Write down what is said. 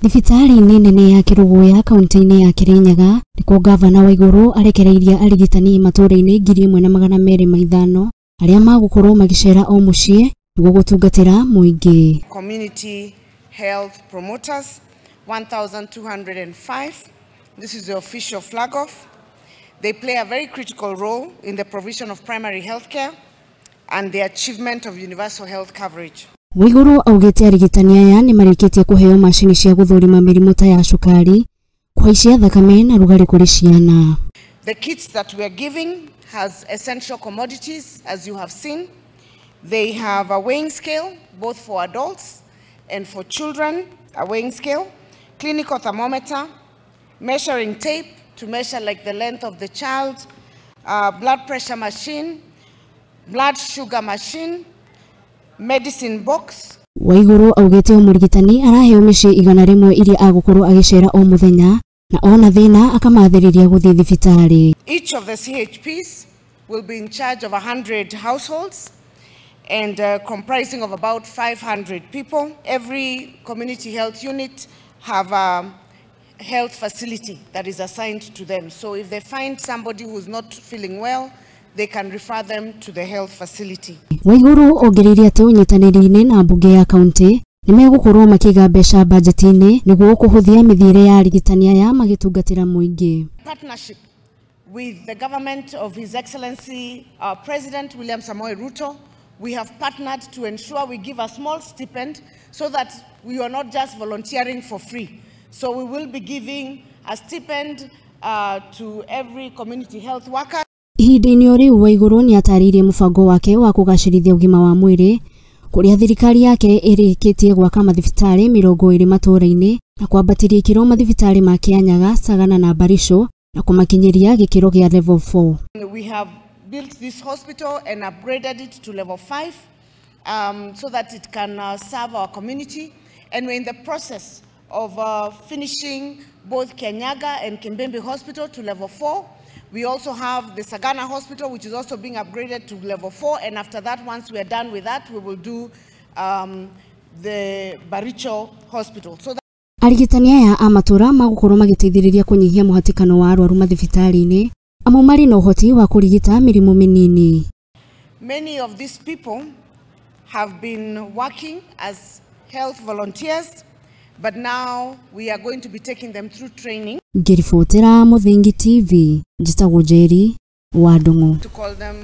Thibitarĩ-inĩ nene ya Kĩrũgũya kaunti-inĩ ya Kĩrĩnyaga nĩkuo ngavana Waiguru arekereirie arigitani matũũra-inĩ 1205 arĩa magũkorwo magĩcera o mũciĩ nĩguo gũtungatĩra mũingĩ. Community health promoters 1205. This is the official flag off. They play a very critical role in the provision of primary health care and the achievement of universal health coverage. Waiguru augĩte arigitani aya nĩ marĩkĩtie kũheo macini cia gũthũrima mĩrimũ ta ya cukari, kũhaicia thakame na rugarĩ kũrĩ ciana. The kits that we are giving has essential commodities, as you have seen. They have a weighing scale, both for adults and for children, a weighing scale, clinical thermometer, measuring tape to measure like the length of the child, blood pressure machine, blood sugar machine, medicine box. Waiguru augĩte o mũrigitani araheo mĩciĩ 100 iria agũkorwo agĩcera o mũthenya na ona thĩna akamathĩrĩria gũthiĩ thibitarĩ. Each of the CHPs will be in charge of 100 households and comprising of about 500 people. Every community health unit have a health facility that is assigned to them. So if they find somebody who's not feeling well, they can refer them to the health facility. Waiguru ongereire atĩ ũnyitanĩri-inĩ na mbunge ya kaunti nĩ megũkorwo makĩiga mbeca bajeti-inĩ nĩguo kũhũthia mĩthiĩre ya arigitani aya magĩtungatĩra mũingĩ. Partnership with the government of His Excellency our President William Samoei Ruto, we have partnered to ensure we give a small stipend so that we are not just volunteering for free. So we will be giving a stipend to every community health worker. Ihinda-inĩ o rĩu Waiguru nĩ atarĩirie mũbango wake wa kũgacĩrithia ũgima wa mwĩrĩ kũrĩa thirikari yake ĩrĩkĩtie gwaka mathibitarĩ 20 matũũra-inĩ na kwambatĩria ikĩro mathibitarĩ ma Kĩanyaga, Sagana na Barisho na kũmakinyĩria gĩkĩro gĩa level 4. We have built this hospital and upgraded it to level 5 so that it can serve our community, and we're in the process of finishing both Kianyaga and Kimbimbi Hospital to level 4. We also have the Sagana Hospital, which is also being upgraded to level 4. And after that, once we are done with that, we will do the Baricho Hospital. So that Arigitani aya a matũũra magũkorwo magĩteithĩrĩria kũnyihia mũhatĩkano wa arwaru mathibitarĩ-inĩ amu marĩ na ũhoti wa kũrigita mĩrimũ mĩnini. Many of these people have been working as health volunteers, but now we are going to be taking them through training. Ngĩribotera Mũthingi TV, njĩtagwo Njeri wa Ndung'u. To call them